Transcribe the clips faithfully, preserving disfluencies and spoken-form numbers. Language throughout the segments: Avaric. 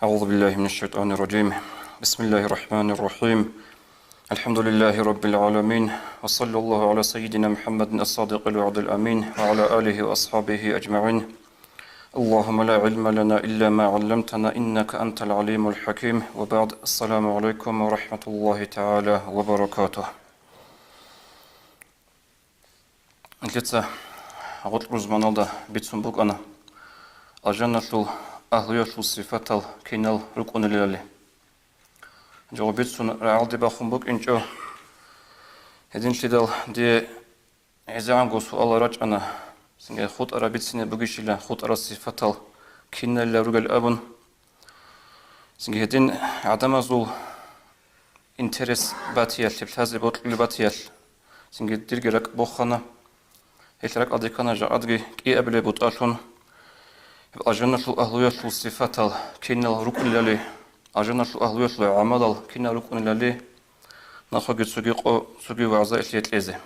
أعوذ بالله من الشيطان الرجيم. بسم الله الرحمن الرحيم. الحمد لله رب العالمين. وصلى الله على سيدنا محمد الصادق الوعد الأمين وعلى آله وأصحابه أجمعين. اللهم لا علم لنا إلا ما علمتنا إنك أنت العليم الحكيم. وبعد، السلام عليكم ورحمة الله تعالى وبركاته. Нилъеца гъоркь рузманалда бицун букӀана алжаналъул агьлуялъул сифатал кинал рукӀунелали. Жо бицун рагӀалде бахун букӀинчӀо, гьединлъидал дие гӀезегӀанго суалал рачӀана, цинги хутӀараб бицине бугищила хутӀарал сифатал киналила ругел абун. Цинги гьедин гӀадамазул интерес батиялъе, лъазе бокьулеб батиялъ, цинги дирги ракӀ бохана. Гьелъ ракӀалде ккана жакъадги кӀиабилеб бутӀалъун, гьеб алжаналъул агьлуялъул сифатал кинал рукӀунелали, алжаналъул агьлуялъул гӀамалал кинал рукӀунелали, нахъеги цоги къо, цоги вагӀза илъе кьезе.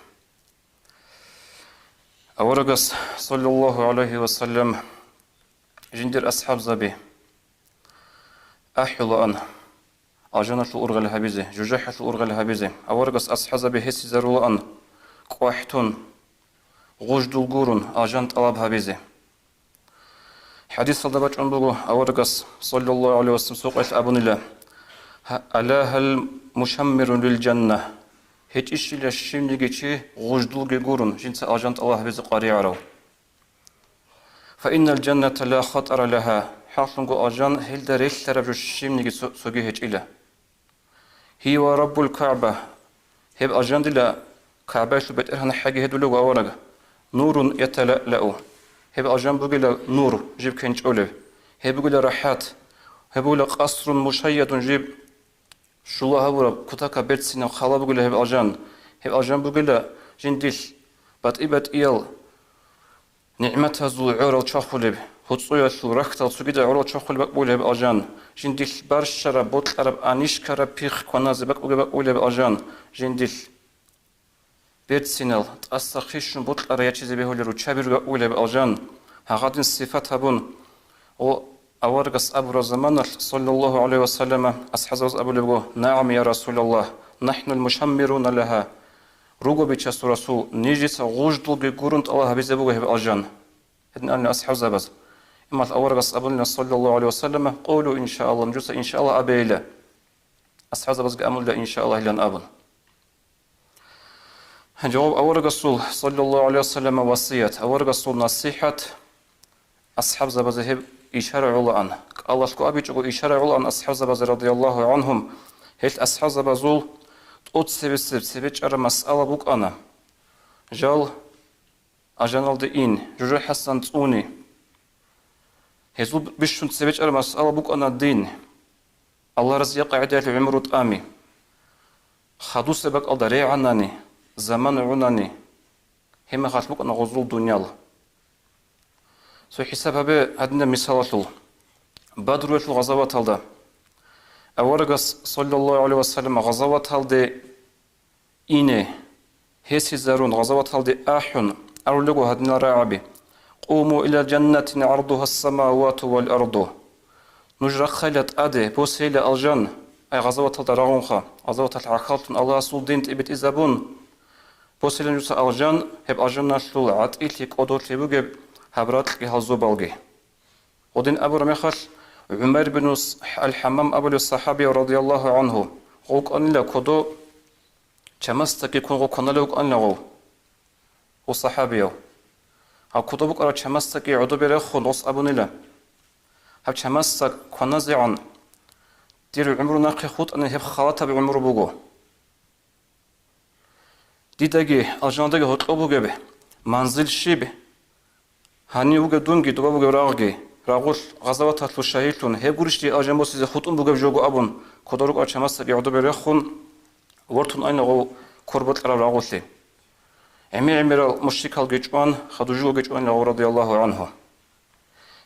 Аварагас, саллаллагьу гӀалайгьи ва саллам, жиндир асхӀабзаби ахӀулаан алжаналъул ургъел гьабизе, жужахӀалъул ургъел гьабизе. Аварагас асхӀабзаби гьесизарулаан кӀвахӀтун, гъуждул гурун, алжан тӀалаб гьабизе. ХӀадисалда бачӀун буго, аварагас, саллаллагьу гӀалайгьи ва саллам, цо къоялъ абунила: «Гьа-, ала гьал мушаммирун лил жанна?» ГьечӀищила щивниги чи гъуждулги гурун, жинца алжан тӀалаб гьабизе къваригӀарав. «Фа иннал жанната ла хатӀара лагьа», хӀакълъунго алжан, гьелда релълъараб жо щибниги цо-, цоги гьечӀила. «Гьия ва раббул КагӀба», гьеб алжан дила КагӀбаялъул БетӀергьан хӀаги гьедулев авараг, «нурун яталаълау», гьеб алжан бугила нур, жиб кенчӀолеб, гьеб бугила рахӀат, гьеб бугила къасрун мушайядун, жиб щула гьабураб кутакаб берцинаб хъала бугила гьеб алжан, гьеб алжан бугила жиндилъ батӀи-батӀиял нигӀматазул гӀорал чвахулеб, гьуцӀуялъул рахьдал цогидал гӀорал чвахулеб бакӀ бугила гьеб алжан, жиндилъ барщараб, бокьараб, анищкараб пихъ кваназе бакӀ бугеб бакӀ бугила гьеб алжан, жиндилъ берцинал, тӀаса хъищун бокьарай ячизе бегьулел руччаби ругел бакӀ бугила гьеб алжан, гьагъадин сифат гьабун, Гъо, аварагас абураб заманалъ, саллаллагьу гӀалайгьи ва саллама, асхӀабзабаз абулеб буго: «НагӀам, я Расулаллагь, нахӀнул мушаммируна лагьа». Руго, Бичасул Расул, нижеца гъуждулги гурун тӀалаб гьабизе буго гьеб алжан. Гьедин абуна асхӀабзабаз. Амма аварагас абунила, саллаллагьу гӀалайгьи ва саллама: «Къулу иншааллагь», нужеца иншааллагь абейила. АсхӀабзабазги амулила иншааллагьилан абун. Жаваб: аварагасул, саллаллагьу гӀалайгьи ва саллама, васият, аварагасул насихӀат асхӀабзабазе гьеб ишара гӀолаан. КӀалалъго абичӀого ишара гӀолаан асхӀабзабазе, радияллагьу гӀангьум, гьел асхӀабзабазул тӀоцебесеб цебе чӀараб масъала букӀана. Жал алжаналде ин, жужахӀасан цӀуни. Гьезул бищун цебе чӀараб масъала букӀана дин, Аллагь разияб къагӀидаялъ гӀумру тӀами, хадусеб бакӀалда регӀанани, заман гӀунани, гьеб мехалъ букӀана гъозул дуниял. Цо хӀисаб гьабе гьадинаб мисалалъул. Бадруялъул гъазаваталда аварагас, саллаллагьу гӀалайгьи ва саллам, гъазаваталде ине, гьесизарун, гъазаваталде ахӀун, абулего гьадинал рагӀаби: «Къуму иля жаннатин гӀардугьас самавату вал арду». Нуж рахъайила тӀаде, босейила алжан, ай гъазаваталда рагъунха, гъазаваталъ гӀахьаллъун Аллагьасул дин тӀибитӀизабун, босейила нужеца алжан, гьеб алжаналъул гӀатӀилъи кӀодолъи бугеб гьаб ракьги гьал зобалги. Гъодин абураб мехалъ, ГӀумайр бин С-, ал-ХӀаммам абулев сахӀабияв, радияллагьу гӀангьу, гъов кӀанила кодо, чамасдаги ккун гъов кваналев кӀанила гъов, гъов сахӀабияв. Гьав кодо букӀарав чамасдаги гӀодобе рехун, гъос абунила: «Гьаб чамасдак кваназегӀан дир гӀумру нахъе хутӀани, гьеб халатаб гӀумру буго. Дидаги алжаналдаги гьоркьоб бугеб манзил щиб? Гьанив вугев дунги, доба бугев рагъги, рагъулъ гъазаваталъул шагьидлъун, гьеб гурищ дие алжан босизе хутӀун бугеб жого», — абун, кодо рукӀарав чамасдакги гӀодобе рехун, вортун айна гъов квер бокьараб рагъулъе. ГӀемер-гӀемерал мушрикалги чӀван, хадув жугоги чӀванила гъов, радияллагьу гӀангьу.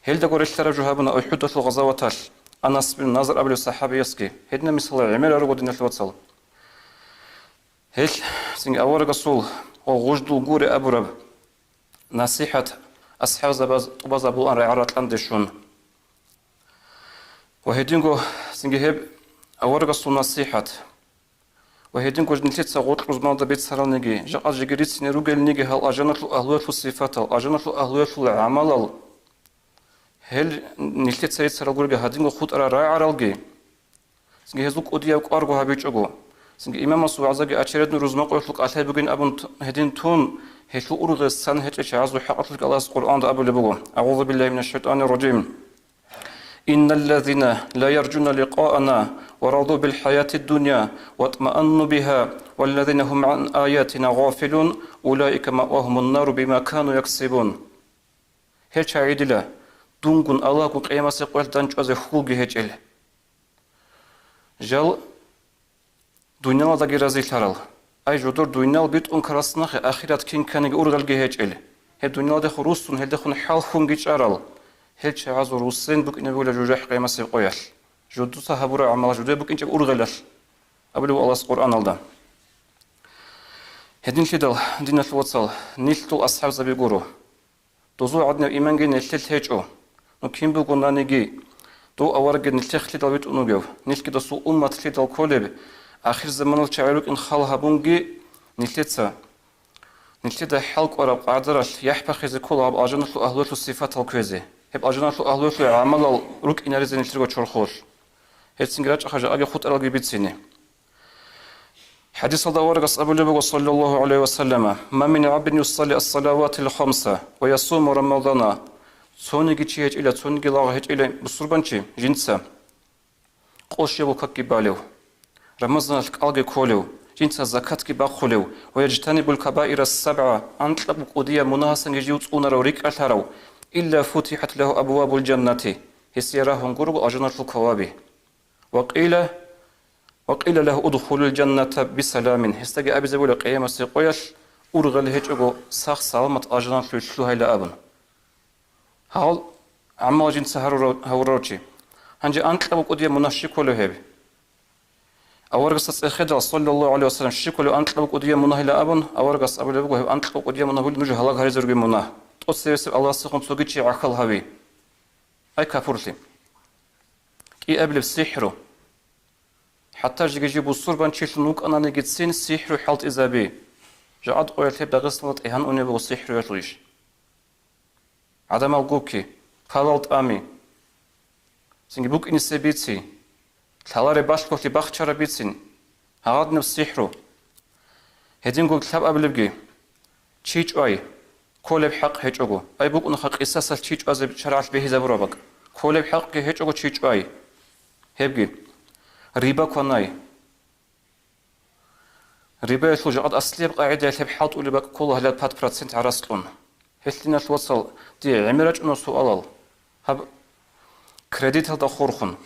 Гьелдаго релълъараб жо гьабуна УхӀудалъул гъазаваталъ Анас бин Назр абулев сахӀабиясги. Гьединаб мисалал гӀемерал руго, диналъул вацал. Гьел цинги аварагасул гъо гъуждул гуре абураб насихӀат асхӀабзабаз тӀубазабулаан рагӀа-ракьанде щун. Ва гьединго цинги гьеб аварагасул насихӀат. Ва гьединго нилъеца гъоркь рузманалда бицаралниги, жакъа жеги рицине ругелниги гьал алжаналъул агьлуялъул сифатал, алжаналъул агьлуялъул гӀамалал, гьел нилъеца рицарал гурги гьадинго хутӀарал рагӀаралги, цинги гьезул кӀудияб кӀварго гьабичӀого, цинги имамасул вагӀзаги очередно рузмакъоялъул кӀалъай бугин абун т-, гьедин тун, гьелъул ургъел цан гьечӀел чагӀазул хӀакъалъулъги Аллагьас Къуръанда абулеб буго: «АгӀузу биллагьи минаш шайтӀанир ражим. Инна ллазина ла яржуна ликъаана ва раду бил хӀаятид дунья ва тмаанну бигьа, валлазина гьум гӀан аятина гъафилун, улаика маъвагьумун нару бима кану яксибун». Гьел чагӀи дила, дунгун Аллагьгун къиямасеб къоялъ дандчӀвазе хьулги гьечӀел. Жал дуниялалдаги разилъарал. Ай, жодор дуниял битӀун ккарас нахъе ахират кин кканиги ургъелги гьечӀел. Гьеб дуниялдехун руссун, гьелдехун хӀалхьунги чӀарал. Гьел чагӀазул руссен букӀине бугила жужахӀ къиямасеб къоялъ. Жодуца гьабураб гӀамал жуде букӀинчӀеб ургъелалъ, абулеб Аллагьас Къуръаналда. Гьединлъидал, диналъул вацал, нилъ дол асхӀабзаби гуро. Дозул гӀадинаб иманги нилъелъ гьечӀо. Ну кин бугонаниги, дов аварагги нилъехълъидал витӀун вугев, нилъги досул умматлъидал кколеб, ахирзаманал чагӀи рукӀин хал гьабунги нилъеца, нилъеда хӀалкӀвараб къагӀдаралъ яхӀ бахъизе ккола гьаб алжаналъул агьлуялъул сифатал кквезе, гьеб алжаналъул агьлуялъул гӀамалал рукӀинаризе нилъерго чорхолъ. Гьецинги рачӀаха жакъаги хутӀаралги бицине. ХӀадисалда аварагас абулеб буго, саллаллагьу гӀалайгьи ва саллама: «Ма мин гӀабдин юсалли ас-салаватил хамса ва ясуму Рамадана». Цониги чи гьечӀила, цониги лагъ гьечӀила бусурбанчи жинца къо щибаб какги балев, Рамазаналъ кӀалги кколев, жинца закатги бахъулев, ва яжтанибул кабаира ас-сабгӀа, анкьаб кӀудияб мунагьасанги жив цӀунарав, рикӀкӀалъарав, илла футихӀат лагьу абвабул жаннати, гьесие рагьун гурого алжаналъул каваби. Ва къила, ва къила лагьу удхулул жанната бисаламин, гьесдаги абизабула къиямасеб къоялъ ургъел гьечӀого сах-саламат алжаналъуве лъугьайла абун. Гьал гӀамал жинца гьарурав-, гьавурав чи. Гьанже анкьаб кӀудияб мунагь щиб кколев гьеб? Аварагасда цӀехедал, саллаллагьу гӀалайгьи ва саллам, щиб кколев анкьаб кӀудияб мунагьила абун, аварагас абулеб буго, гьеб анкьаб кӀудияб мунагь вугилан нуж гьалаг гьаризе ругеб мунагь, тӀоцебесеб Аллагьасдехун цоги чи гӀахьал гьави. Ай капурлъи! КӀиабилеб сихӀру. ХӀатта жеги жив бусурбанчилъун вукӀананигицин сихӀру хӀалтӀизаби. Жакъа къоялъ гьеб Дагъистаналда тӀегьан унеб буго сихӀруялъул иш. ГӀадамал гукки, калал тӀами. Цинги букӀинисе бици. Лъалареб балъголъи бахчараб бицин. Гьагъадинаб сихӀру. Гьединго лъабабилебги. Чи чӀвай, кколеб хӀакъ гьечӀого. Ай букӀунаха къисасалъ чи чӀвазе шаргӀалъ бихьизабураб бакӀ. Кколеб хӀакъги гьечӀого чи чӀвай. Гьебги. Риба кванай. Рибаялъул жакъа аслияб къагӀидаялъ гьеб хӀалтӀулеб бакӀ ккола гьалаб пад процент гӀарац кьун. Гьелъ, диналъул вацал, дие гӀемер рачӀуна суалал. Гьаб кредиталда хурхун.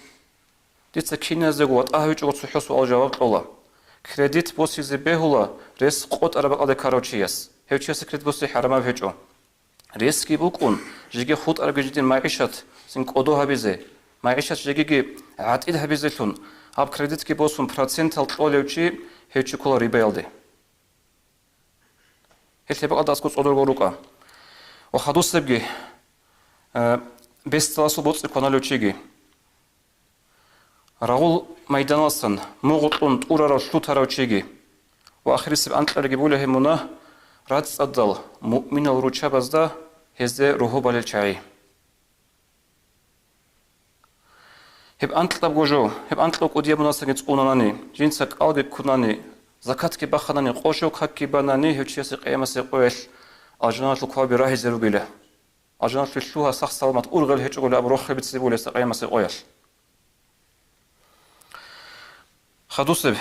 Дица киназего ва тӀагьавичӀого цохӀо суал жаваб кьола. Кредит босизе бегьула рес къотӀараб бакӀалде ккарав чияс. Гьев чиясе кредит боси хӀарамаб гьечӀо. Ресги букӀун, жеги хутӀарабги жидер магӀишат цин кӀодо гьабизе, магӀишат жегиги гӀатӀид гьабизелъун, гьаб кредитги босун процентал кьолев чи, гьев чи ккола рибаялде. Гьелъ гьеб бакӀалда аскӀор цӀодорго рукӀа. Ва хадусебги, э, бесдаласул боцӀи кваналев чиги. Рагъул майданалсан мугъ кьун тӀурарав лъутарав чиги ва ахирисеб анкьабилебги була гьеб мунагь, рацӀцӀадал муъминал руччабазда гьезде ругьу балел чагӀи. Гьеб анкьабго жо, гьеб анкьаб кӀудияб мунагьасанги цӀунанани, жинца кӀалги ккунани, закатги баханани, къо щибаб какги банани, гьев чиясе къиямасеб къоялъ алжаналъул кваби рагьизе ругила. Алжаналъе лъугьа сах-саламат ургъел гьечӀого абу рохел бицизе бугелъа къиямасеб къоялъ. Хадусеб.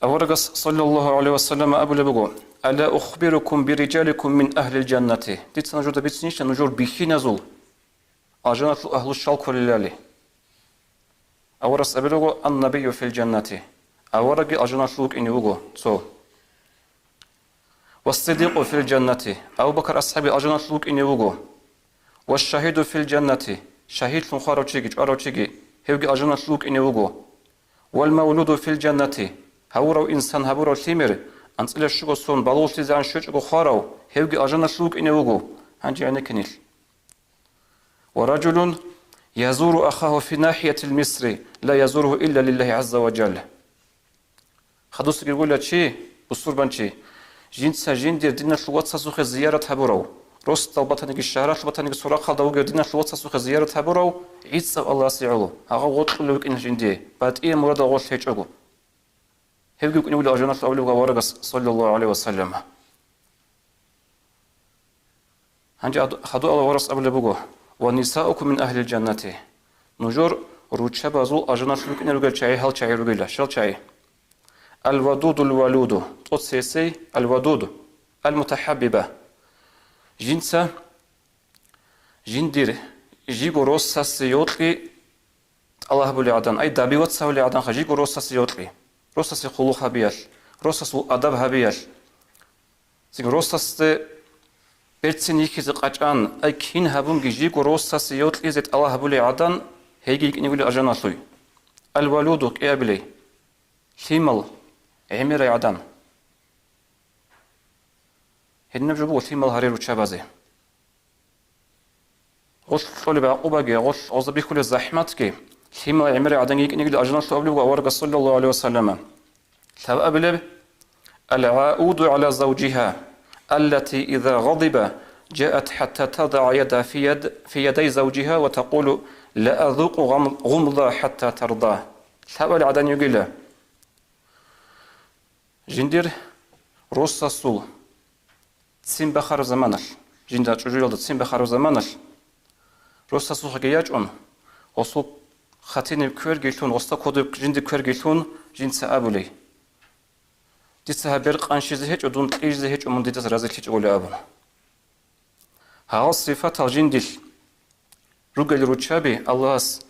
Аварагас, саллаллагьу гӀалайгьи ва саллам, абулеб буго: «Ала ухбирукум бириджаликум мин агьлил жаннати?» Дица нужеда бицинища нужер бихьиназул алжаналъул агьлу щал кколелали? Аварагас абулеб буго: «Ан-набийю фил жаннати». Аварагги алжаналъул вукӀине вуго цо. «Вассидикъу фил жаннати», Абу Бакар асхӀабги алжаналъул вукӀине вуго. «Вашшагьиду фил жаннати», шагьидлъун хварав чиги, чӀварав чиги, гьевги алжаналъул вукӀине вуго. «Вал мавлуду фил жаннати», гьавурав инсан гьабурав лъимер, анцӀила щуго сон балугълъизегӀан щвечӀого хварав, гьевги алжаналъул вукӀине вуго. Гьанже гӀенекке нилъ. «Ва ражулун язуру ахаху фи нахиятил мисри, ла язуруху илля лиллахи гӀазза ва жалла. Хадусаги вугила чи, бусурбанчи, жинца жиндир диналъул вацасухъе зиярат гьабурав, росдал батаниги, шагьаралъ батаниги, цо рахъалда вугев диналъул вацасухъе зиярат гьабурав гӀицӀав Аллагьасе гӀоло, гьагъав гъоркьулев вукӀина жиндие, батӀияб мурадал гъорлъ гьечӀого. Гьевги вукӀине вугила алжаналъул абулеб буго аварагас, саллаллагьу гӀалайгьи ва саллам. Гьанже ад-, хадув Аллагьас абулеб буго: «Ва нисаукум мин агьлил жаннати». Нужер руччабазул алжаналъ рукӀине ругел чагӀи гьал чагӀи ругила, щал чагӀи. Ал-вадудул валуду, тӀоцесей, ал-вадуд, ал-мутахаббиба. Жинца жиндир жиго росасе йокьи тӀалаб гьабулей гӀадан, ай, добиваться гьавулей гӀаданха жиго росасе йокьи, росасе хъулухъ гьабиялъ, росасул адаб гьабиялъ. Цинги росасде берцин йихьизе къачӀан, ай, кин гьабунги жиго росасе йокьизе тӀалаб гьабулей гӀадан, гьейги йикӀине вугила алжаналъуй. Ал-валуду, кӀиабилей, лъимал, гӀемерай гӀадан. Гьединаб жо буго лъимал гьарир руччабазе. Гъолъ кьолеб гӀакъубаги, гъолъ гъоза бихьулеб захӀматги, лъимал гӀемерай гӀадан йикӀинегили алжаналъув абулеб буго аварагас, саллаллагьу гӀалайгьи ва саллама. Лъабабилеб: «Ал-гӀауду гӀала завжиха, аллати иза гъадиба, жаат хӀатта тадагӀа яда фи яд-, фи ядай завжиха ва такъулу: ла азукъу гъам-, гъумза хӀатта тарда». Лъабабилеб гӀадан йигила. Жиндир росасул ццин бахараб заманалъ, жинда чӀужуялда ццин бахараб заманалъ, росасухъеги ячӀун, гъосул хатиниб кверги лъун, гъосда кодоб жиндир кверги лъун, жинца абулей: «Дица гьаб бер къанщизе гьечӀо, дун кьижизе гьечӀо, мун дидаса разилъичӀого», – абун. Гьал сифатал жиндилъ ругел руччаби Аллагьас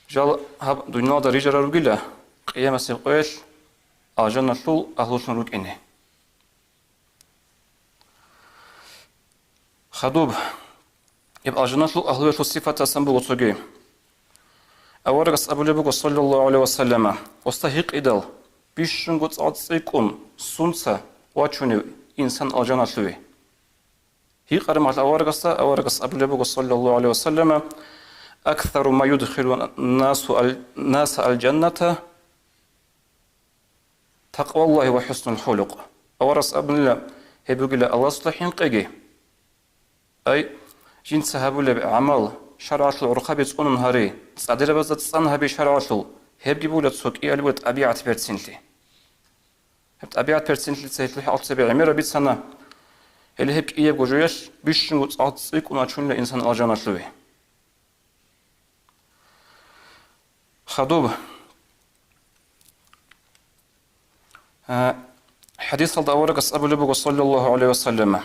жал гьаб дуниялда рижарал ругила, къиямасеб къоялъ алжаналъул агьлулъун рукӀине. Хадуб, гьеб алжаналъул агьлуялъул сифатасан буго цоги. Аварагас абулеб буго, саллаллагьу гӀалайгьи ва саллама, оста гьикъидал, бищунго цӀакъ цӀикӀкӀун сунца вачунев инсан алжаналъуве. Гьикъараб мехалъ аварагасда, аварагас абулеб буго, саллаллагьу гӀалайгьи ва саллама: «Аксару ма юдхилу насу ал-, наса аль-жанната такъваллагьи ва хӀуснул хулукъ». Аварагас абунила, гьеб бугила Аллагьасда хӀинкъиги. Ай, жинца гьабулеб гӀамал шаргӀалъул гӀурхъаби цӀунун гьари, цӀадирабазда цӀан гьаби шаргӀалъул, гьебги бугила цо кӀиялго тӀабигӀат берцинлъи. Гьеб тӀабигӀат берцинлъица гьелъул хӀакъалъулъ цебе гӀемераб бицана, гьеле гьеб кӀиябго жоялъ бищунго цӀакъ цӀикӀкӀун вачунила инсан алжаналъуве. Хадуб. А, хӀадисалда аварагас абулеб буго, саллаллагьу гӀалайгьи ва саллама: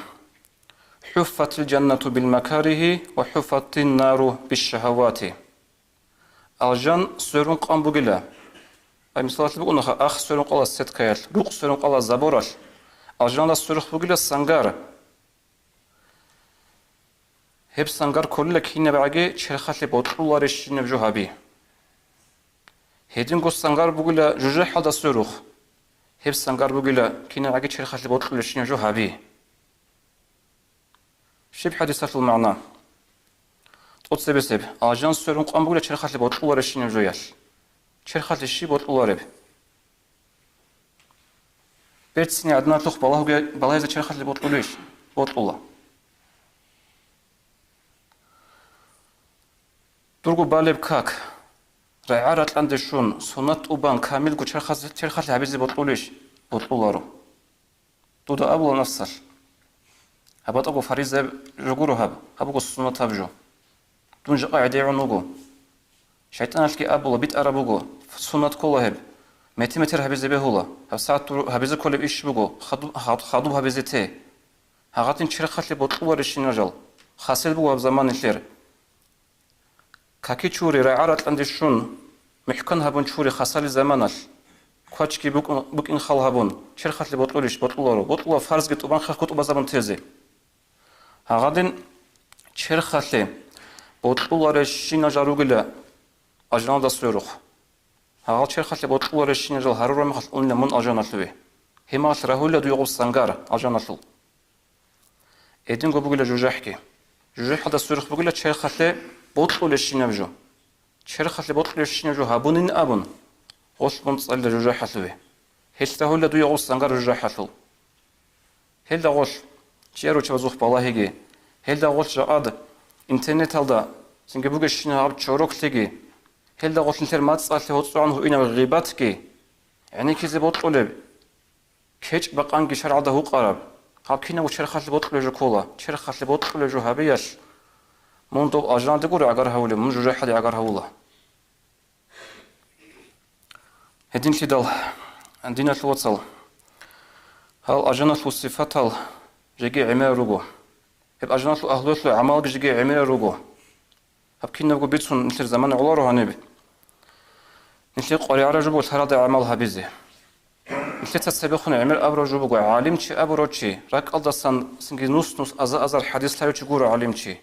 «ХӀуффатил жаннату бил макарихи ва хӀуффатин нару бишшагьавати». Алжан сверун къан бугила. Ай, мисалалъе букӀунаха, ах сверун къала сеткаялъ, рукъ сверун къала заборалъ. Алжаналда сверухъ бугила сангар. Гьеб сангар кколила кинабгӀаги черхалъе бокьуларищинаб жо гьаби. Гьединго сангар бугила жужахӀалда сверухъ. Гьеб сангар бугила кинабгӀаги черхалъе бокьуларищинаб жо гьаби. Щиб хӀадисалъул магӀна? ТӀоцебесеб, алжан сверун къан бугила черхалъе бокьуларищинаб жоялъ. Черхалъе щиб бокьулареб? Берцинал гӀадамалъухъ балагьуге-, балагьизе черхалъе бокьулищ? Бокьула. Дурго балеб как, рагӀа-ракьанде щун, суннат тӀубан, камилго черхалъе, черхалъе гьабизе бокьулищ? Бокьуларо. Дуда абула нафсалъ: «Гьаб батӀаго фаризаяб жо гуро гьаб, гьаб буго суннатаб жо. Дун жакъа гӀедегӀун вуго». ШайтӀаналъги абула, битӀараб буго, суннат ккола гьеб. Метер-метер гьабизе бегьула. Гьаб сагӀат дур гьабизе кколеб иш буго, хадуб, хад-, хадуб гьабизе те. Гьагъадин черхалъе бокьуларищинал жал. Хасел буго гьаб заманалъер. Каки чури, рагӀа-ракьанде щун, мухӀкан гьабун чури хасали заманалъ, квачги букӀун-, букӀин хал гьабун, черхалъе бокьулищ? Бокьуларо. Бокьула фарзги тӀубан хехго тӀубазабун тезе. Гьагъадин черхалъе бокьуларищинал жал ругила алжаналда сверухъ. Гьагъал черхалъе бокьуларищинал жал гьарураб мехалъ унила мун алжаналъуве. Гьеб мехалъ рагьулила дуе гъоб сангар алжаналъул. Гьединго бугила жужахӀги. ЖужахӀалда сверухъ бугила черхалъе бокьулебщинаб жо. Черхалъе бокьулебщинаб жо гьабунин абун, гъолъ мун цӀалила жужахӀалъуве. Гьелъ рагьула дуе гъос зангар жужахӀалъул. Гьелда гъолъ чияр ручабазухъ балагьиги, гьелда гъолъ жакъад интернеталда цинги бугещинаб гьаб чороклъиги, гьелда гъолъ нилъер мацӀалъе гьоцӀогӀан гьуинаб гъибатги, гӀенеккизе бокьулеб, кечӀ-бакъанги шаргӀалда гьукъараб, гьаб кинабго черхалъе бокьулеб жо ккола, черхалъе бокьулеб жо гьабиялъ, мун доб алжаналде гури гӀагар гьавулеб, мун жужахӀалде гӀагар гьавула. Гьединлъидал, диналъул вацал, гьал алжаналъул сипатал жеги гӀемерал руго. Гьеб алжаналъул агьлуялъул гӀамалги жеги гӀемерал руго. Гьаб кинабго бицун нилъер замана гӀоларо гьаниб. Нилъер къваригӀараб жо буго лъаралда гӀамал гьабизе. Нилъеца цебехун гӀемер абураб жо буго, гӀалимчи абурав чи, ракӀалдасан цинги нус-нус аза-азар хӀадис лъалев чи гуро гӀалимчи,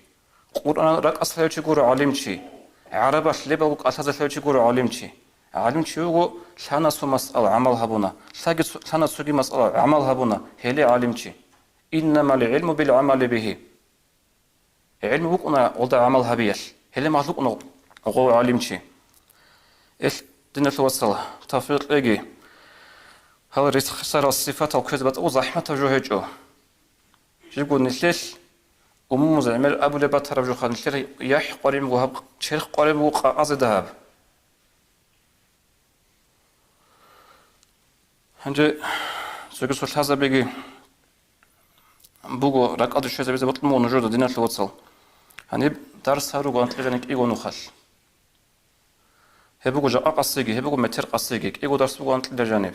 Къуръан ракӀалде лъалев чи гуро гӀалимчи, гӀарабалъ лебалго кӀалъазе лъалев чи гуро гӀалимчи. ГӀалимчи вуго, лъана цо масъала гӀамал гьабуна, лъаги цо-, лъана цоги масъала гӀамал гьабуна, гьеле гӀалимчи. Иннамал гӀилму бил гӀамали бигьи. ГӀилму букӀуна гъолда гӀамал гьабиялъ, гьеле махлукъ гъов гӀалимчи. Эл, диналъул вацал, тавфикъ кьеги, гьал рехсарал сипатал кквезе батӀа захӀматаб жо гьечӀо. Жибго нилъелъ умумуз гӀемер абулеб батараб жоха, нилъер яхӀ къварин буго гьаб, черх къварин буго къакъазе дагьаб. Гьанже цоги цо лъазабиги буго, ракӀалде щвезабизе бокьун буго нужеда, диналъул вацал. Гьаниб дарс гьаруго анкьи жаниб кӀиго нухалъ. Гьеб буго жакъа къасиги, гьеб буго метер къасиги, кӀиго дарс буго анкьида жаниб.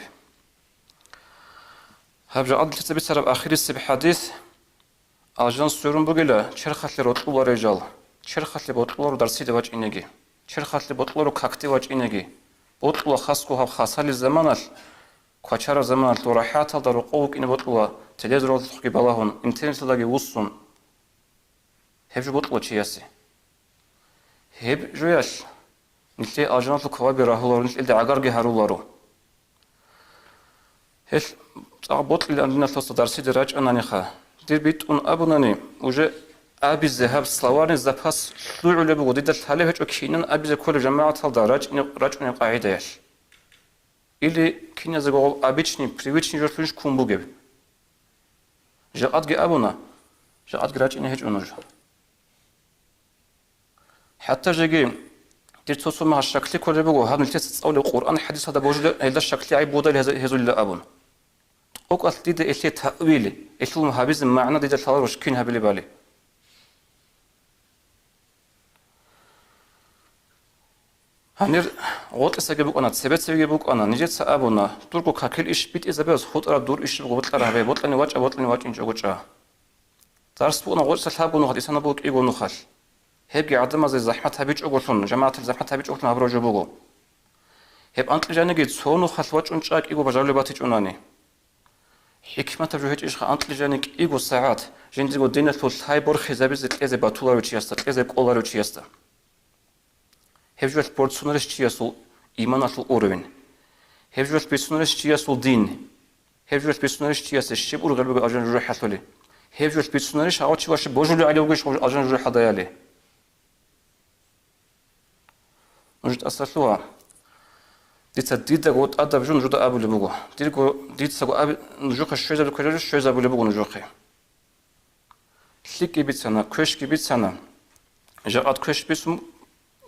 Гьаб жакъа нилъеца бицараб ахирисеб хӀадис. Алжан сверун бугила черхалъе рокьуларел жал, черхалъе бокьуларо дарсиде вачӀинеги, черхалъе бокьуларо какде вачӀинеги, бокьула хасго гьаб хасалил заманалъ, квачараб заманалъ ва рахӀаталда рокъов вукӀине бокьула, телевизоралдалъухъги балагьун, интернеталдаги вуссун. Гьеб жо бокьула чиясе. Гьеб жоялъ нилъее алжаналъул каваби рагьуларо, нилъ илда гӀагарги гьаруларо. Гьелъ цӀакъ бокьилан диналъул вацал дарсиде рачӀананиха. Дир битӀун абунани, уже абизе гьаб словарный запас лъугӀулеб буго, дида лъалеб гьечӀо кинан абизе кколеб жамагӀаталда рачӀине-, рачӀунеб къагӀидаялъ. Или киназего гъоб обычный, привычный жолъунищ ккун бугеб? Жакъадги абуна, жакъадги рачӀине гьечӀо нуж. ХӀатта жеги дир цо-цо магьа щаклъи кколеб буго, гьаб нилъеца цӀалулеб Къуръан хӀадисалда божулеб, гьелда щаклъи гӀайиб бугодали гьез-, гьезулила абун. ТӀокӀалъ дида гьелъие таъвил, гьелъул гьабизе магӀна дида лъаларо кин гьабилебали. Гьанир гъоркьисаги букӀана, цебе-цебеги букӀана, нижеца абуна, дурго какил иш битӀизабиялъ хутӀараб дур иш буго, бокьараб гьабе, бокьани вачӀа, бокьани вачӀинчӀого чӀа. Дарс букӀана гъоркьиса лъабго нухалъ, исана буго кӀиго нухалъ. Гьебги гӀадамазе захӀмат гьабичӀогулъун, жамагӀаталъ захӀмат гьабичӀогулъун гьабураб жо буго. Гьеб анкьи жаниги цо нухалъ вачӀун чӀа кӀиго бажарулеб батичӀунани. ХӀикматаб жо гьечӀищха анкьи жани кӀиго сагӀат жиндирго диналъул лъай борхизабизе кьезе батуларев чиясда, кьезе кӀоларев чиясда? Гьеб жоялъ борцунарищ чиясул иманалъул уровень? Гьеб жоялъ бицунарищ чиясул дин? Гьеб жоялъ бицунарищ чиясе щиб ургъел бугеб алжан жужахӀалъули? Гьеб жоялъ бицунарищ гьав чи ваше божулев гӀадав вугищ алжан жужахӀалдаялъе? Нуж тӀасалъугьа. Дица дидаго тӀадаб жо нужуда абулеб буго. Дирго, дицаго аби-, нужухъе щвезабулеб кквезе щвезабулеб буго нужухъе. ЛъикӀги бицана, квешги бицана. Жакъад квеш бицун,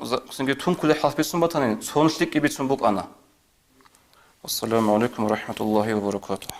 за-, цинги тункулеб хӀалф бицун батани, цон лъикӀги бицун букӀана. Ассаламу гӀалайкум ва рахӀматуллагьи ва баракатугьу.